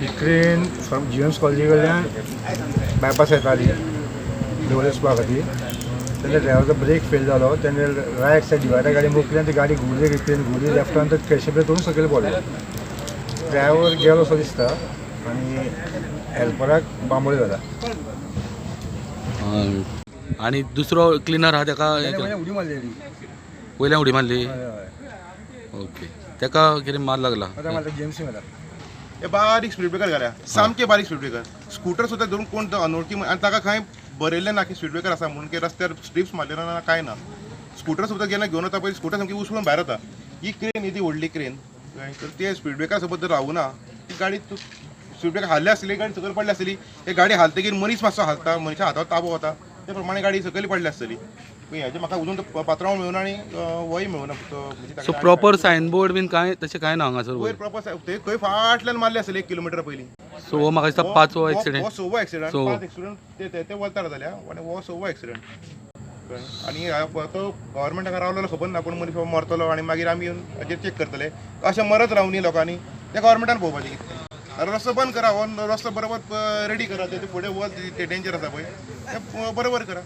He crane from जीएम्स कॉलेजी कडल्यान bypass येताली दवले वचपा खातीर. तेन्ना ड्रायव्हरचो ब्रेक फेल जालो. तेणे रायट सायड डिवायडर गाडी मोखली आनी ती गाडी घुंवली. क्रेन घुंवली लेफ्टान, तर क्रेशर तोडून सकयल पडलो. ड्रायव्हर गेलो असो दिसता आनी हेल्पराक बांबोळे जाला. आणि दुसरो क्लिनर हा तेका हे तेणे केलें. वयल्यान उडी मारलेली. वयल्यान उडी मारली? हय हय ओके, तेका कितें मार लागला? आतां मारता जीएमसी मारता. हे बारीक स्पीड ब्रेकर घाल्या, सामके बारीक स्पीड ब्रेकर. स्कूटर सुद्दां धरून कोण तो अनोळखी आनी ताका खंय बरयल्लें ना की स्पीड ब्रेकर आसा म्हणून, की रस्त्यार स्ट्रिप्स मारलेले ना, कांय ना. स्कूटर सुद्दां जेन्ना घेवन वता पळय, स्कूटर सामकी उसळून भायर वता. ही क्रेन ही ती व्हडली क्रेन, तर ते स्पीड ब्रेकर सोबत जर रावना ती गाडी, स्पीड ब्रेकर हाडली आसतली, गाडी सकयल पडली आसतली. ते गाडी हालतकीर मनीस मातसो हालता, मनशा हातावर ताबो वता, ते प्रमाणे गाडी सकयल पडली आसतली. पूण हेजें म्हाका अजून तो पात्रांव मेळूना आनी वय मेळूना तो म्हणजे सो प्रॉपर सायन बोर्ड बीन काय तशें काय ना हांगासर? वयर प्रॉपर ते खंय फाटल्यान मारले आसतले 1 किलोमिटर पयलीं. सो हो म्हाका दिसता पांचवो एक्सिडेंट. हो सवो एक्सिडंट. सवो. पांच एक्सिडंट ते ते ते वलतार जाल्या आनी हो सवो एक्सिडंट. आनी तो गव्हर्मेंटाक रावलेलो खबर ना कोण मनीस मरतलो आनी मागीर आमी येवन हाजेर चॅक करतले. अशें मरत रावनी लोकांनी, ते गव्हर्मेंटान पळोवपाचें कितें. रस्तो बंद करा, हो रस्तो बरोबर रेडी करा. ते फुडें वत ते डेंजर आसा पळय, ते बरोबर करा.